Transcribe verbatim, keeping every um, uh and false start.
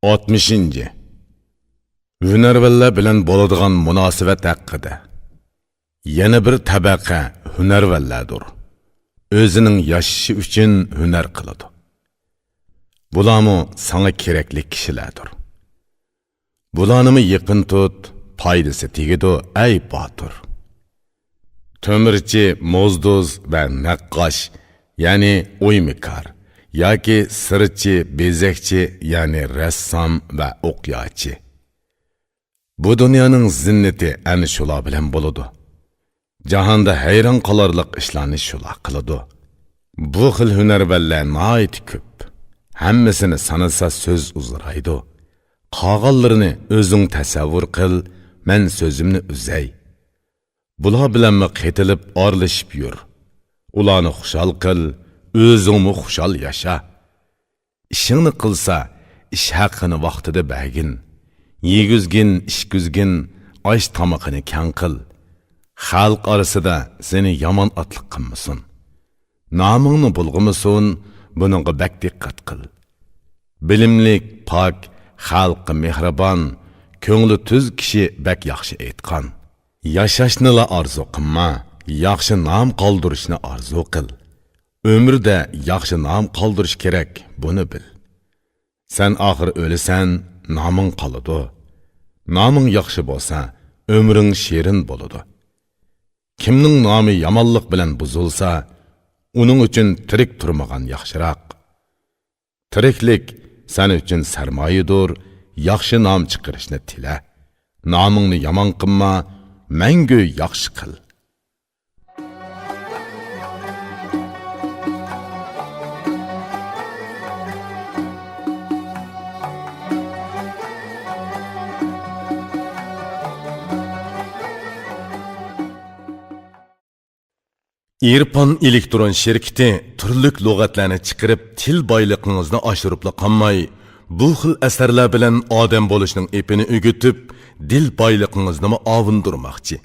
ئاتمىشىنچى. ھۈنەرۋەنلەر بىلەن بولىدىغان مۇناسىۋەت ھەققىدە. يەنە بىر تەبەقە ھۈنەرۋەنلەردۇر. ئۆزىنىڭ ياشىشى ئۈچۈن ھۈنەر قىلىدۇ. بۇلارمۇ ساڭا كېرەكلىك كىشىلەردۇر. بۇلارنىمۇ يېقىن تۇت، پايدىسى تېگىدۇ، ئەي باتۇر! تۆمۈرچى، موزدۇز ۋە نەققاش، يەنى ئويمىكار، ياكى سىرچى، بېزەكچى، يەنى رەسسام ۋە ئوقياچى. بۇ دۇنيانىڭ زىننىتى ئەنە شۇلار بىلەن بولىدۇ. جاھاندا ھەيران قالارلىق ئىشلارنى شۇلار قىلىدۇ. بۇ خىل ھۈنەرۋەنلەر ناھايىتى كۆپ. ھەممىسىنى سانىسا سۆز ئۇزىرايدۇ. قالغانلىرىنى ئۆزۈڭ تەسەۋۋۇر قىل، مەن سۆزۈمنى ئۈزەي. بۇلار بىلەنمۇ قېتىلىپ ئارىلىشىپ يۈر. ئۇلارنى خۇشال قىل، ئۆزۈڭمۇ خۇشال ياشا. ئىشىڭنى قىلسا، ئىش ھەققىنى ۋاقتىدا بەرگىن. يېگۈزگىن، ئىچكۈزگىن، ئاش تامىقىنى كەڭ قىل. خەلق ئارىسىدا سېنى يامان ئاتلىق قىلمىسۇن. نامىڭنى بۇلغىمىسۇن، بۇنىڭغا بەك دىققەت قىل. بىلىملىك، پاك، خەلققە مېھرىبان، كۆڭلى تۈز كىشى بەك ياخشى ئېيتقان. ياشاشنىلا ئارزۇ قىلما، ياخشى نام قالدۇرۇشنى ئارزۇ قىل. ئۆمۈردە ياخشى نام قالدۇرۇش كېرەك، بۇنى بىل. سەن ئاخىر ئۆلىسەن، نامىڭ قالىدۇ. نامىڭ ياخشى بولسا، ئۆمرۈڭ شېرىن بولىدۇ. كىمنىڭ نامى يامانلىق بىلەن بۇزۇلسا، ئۇنىڭ ئۈچۈن تىرىك تۇرمىغان ياخشىراق. تىرىكلىك سەن ئۈچۈن سەرمايىدۇر، ياخشى نام چىقىرىشنى تىلە. نامىڭنى يامان قىلما، مەڭگۈ ياخشى قىل. ئېرپان ئېلېكترون شىركىتى تۈرلۈك لۇغەتلەرنى چىقىرىپ، تىل بايلىقىڭىزنى ئاشۇرۇپلا قالماي، بۇ خىل ئەسەرلەر بىلەن ئادەم بولۇشنىڭ ئېپىنى ئۆگىتىپ، دىل بايلىقىڭىزنىمۇ ئاۋۇندۇرماقچى.